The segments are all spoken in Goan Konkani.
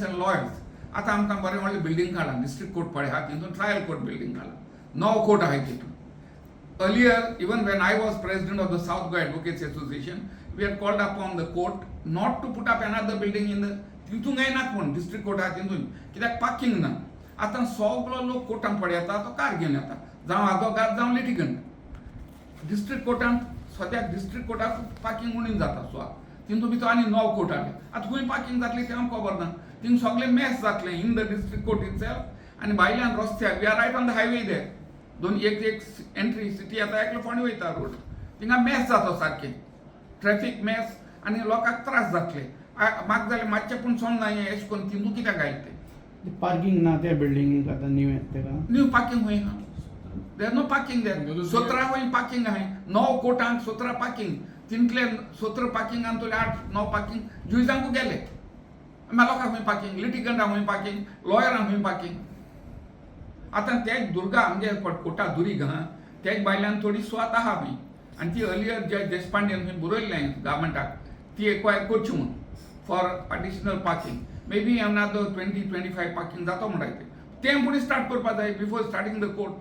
litigants and lawyers. आतां आमकां बरें व्हडलें बिल्डींग काडलां, डिस्ट्रिक्ट कोर्ट पळय आहा, तितून ट्रायल कोर्ट बिल्डींग काडलां, णव कोर्ट आहाय तितून. Earlier, even when I was president of the South Goa Advocates Association, we had called upon the court not to put up another building in the तितून काय नाका म्हूण, डिस्ट्रिक्ट कोर्ट आहा तितून, कित्याक पार्किंग ना. आतां सगलो लोक कोर्टान पळयता, तो कार घेवन येता, जावं आदवोगाद जावं लिटिगंट. डिस्ट्रिक्ट कोर्टान सद्याक डिस्ट्रिक्ट कोर्टाक पार्किंग उणीन जाता सुवात. तितून भितर आनी णव कोर्ट हाडले, आतां खंय पार्किंग जातली तें आमकां खबर ना. थिंग सगळें मॅस जातलें in the district court itself आनी भायल्यान रस्त्यार. We are right on the highway there. दोन एक एक एंट्री सिटी येता, एकलो फोंडे वयता रोड, थिंगा मॅस जाता सारकें, ट्रॅफीक मॅस आनी लोकांक त्रास जातले. म्हाका जाल्यार मातशें पूण समजना हें एशें करून तितून कित्याक घायलें तें. पार्किंग ना त्या बिल्डिंगेक आतां न्यू तेका? न्यू पार्किंग खंय आहा? There no parking there. 17 खंय पार्किंग आहाय? णव कोटांक 17 पार्किंग, तितले 17 पार्किंगान तुले आठ णव पार्किंग जुयजांकू गेले. मागीर लोकांक खंय पार्किंग? लिटिगंटां खंय पार्किंग? लॉयरांक खंय पार्किंग? आतां तेच दुर्गा आमगे कोटा दुरीग आहा, तेच भायल्यान थोडी सुवात आहा खंय आनी ती अर्लियर जे देशपांडेन खंय बरयल्लें गव्हर्मेंटाक ती एक्वायर करची म्हूण for additional parking. Maybe another 20-25 parking जातो म्हणटाय ते. तें फुडें स्टार्ट करपा जाय before starting the court.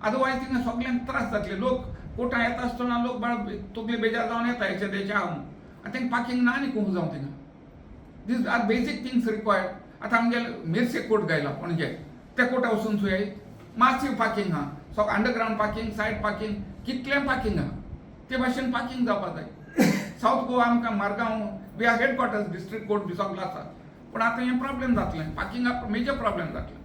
Otherwise थिंगा सगल्यांक त्रास जातले. लोक कोर्टां येता आसतना लोक बाळ तकली बेजार जावन येता, हेचे तेचे आहा म्हूण. आनी तांकां पार्किंग ना आनी खूब जावं थिंगा. These are basic things required. आतां आमगे मेरसे कोर्ट गायला पणजे, त्या कोर्टा वचून चोय, मासीव पार्किंग आहा. So underground parking, side parking, कितलें पार्किंग आहा. ते भाशेन पार्किंग जावपा जाय. सावथ गोवा आमकां Margao, we are headquarters, district court बी सगळें आसा, पूण आतां हें प्रॉब्लेम जातलें, पार्किंगा मेजर प्रॉब्लेम जातलें.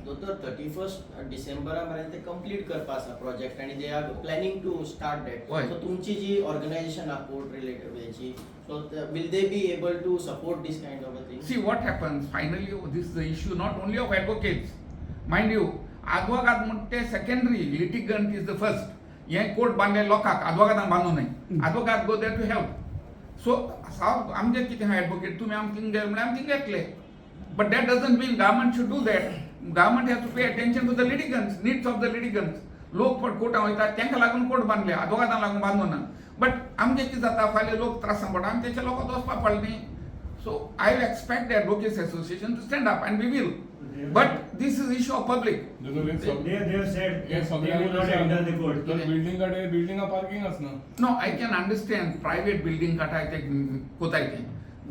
दोतोर, 31 डिसेंबरा मेरेन ते कंप्लीट करपा आसा प्रोजेक्ट आनी they are planning to start that. हय. सो तुमची जी ऑर्गनायझेशन आहा कोर्ट रिलेटेड हेची, so will they be able to support this kind of a thing? See what happens finally, this is the issue not only of advocates. Mind you, आदवोगाद म्हणटा ते secondary, litigant is the first. हें कोर्ट बांदले लोकांक, आदवोगादांक बांदू न्हय. आदवोगाद go there to help. So साव आमचें कितें आहा, एडवोकेट तुमी आमकां थिंग गेले म्हणल्यार आमी थिंग येतले, but that doesn't mean government should do that. Government has to pay attention to the litigants, needs of the litigants. लोक पण कोर्टां वयता तांकां लागून कोर्ट बांदले, आदवोगादां लागून बांदू ना. बट आमचें कितें जाता, फाल्यां लोक त्रासान पडटा, आमी तेच्या लोकांक वचपा पडलें न्ही. So I expect the Advocates Association to stand up, and we will. But this is issue of public. They have said they will not enter the court. Building कडेन बिल्डिंगा पार्किंग आसना. No, I can understand private building काटाय ते कोताय ते.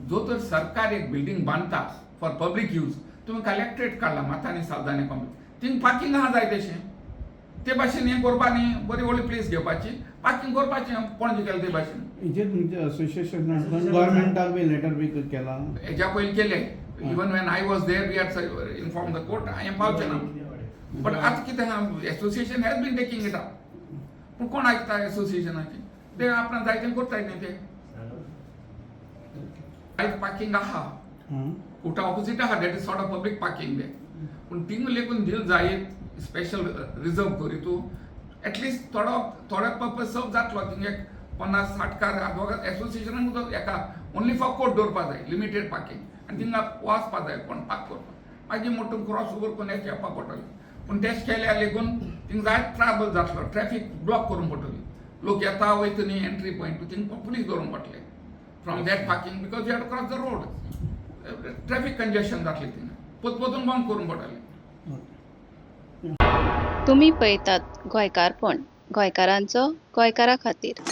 जो तर सरकार एक बिल्डिंग बांदता फॉर पब्लीक यूज, तुमी कलेक्ट्रेट काडला माथानी सावधानी कॉम्प्लेक्स, थिंग पार्किंग आहा जाय तशें. ते भाशेन हें करपा न्ही, बरी व्हडली प्लेस घेवपाची, पार्किंग करपाचें पणजे केलें ते भाशेन. हेजे तुमचे असोसिएशन गव्हर्मेंटाक बी लेटर बी केला? हेज्या पयलीं केले. Even when I was there, we had inform the court. हें पावचें ना. बट आतां कितें आहा, association has been taking it up, पूण कोण आयकता एसोसिएशनाचें? ते आपणाक जाय तें करताय न्ही ते. आयज पार्किंग आहा. हां. कोर्टा ऑपोजीट आहा, that is sort of public parking ते. पूण थिंग लेगून दिल जायत स्पेशल रिजर्व करी तूं एटलिस्ट थोडो थोडो पर्पज सर्व जातलो. थिंग एक 50-60 कार आदवोगाद एसोसिएशनाक एका ओनली फॉर कोर्ट दवरपा जाय लिमिटेड पार्किंग आनी थिंगा वचपा जाय कोण पार्क करपाक, मागीर मोटून क्रॉस ओवर करून येवपाक पडटलें. पूण तेश केल्यार लेगून थिंग जायत ट्राबल जातलो, ट्रॅफीक ब्लॉक करूंक पडटली. लोक येता वयता न्ही, एंट्री पॉयंट थिंग पुलीस दवरूंक पडटले from that parking, because you have to cross the road. Traffic congestion जातली थिंगा, पोत पोतून बंद करूंक पडटलें. तुमी पळयतात गोंयकारपण, गोंयकारांचो गोंयकारा खातीर.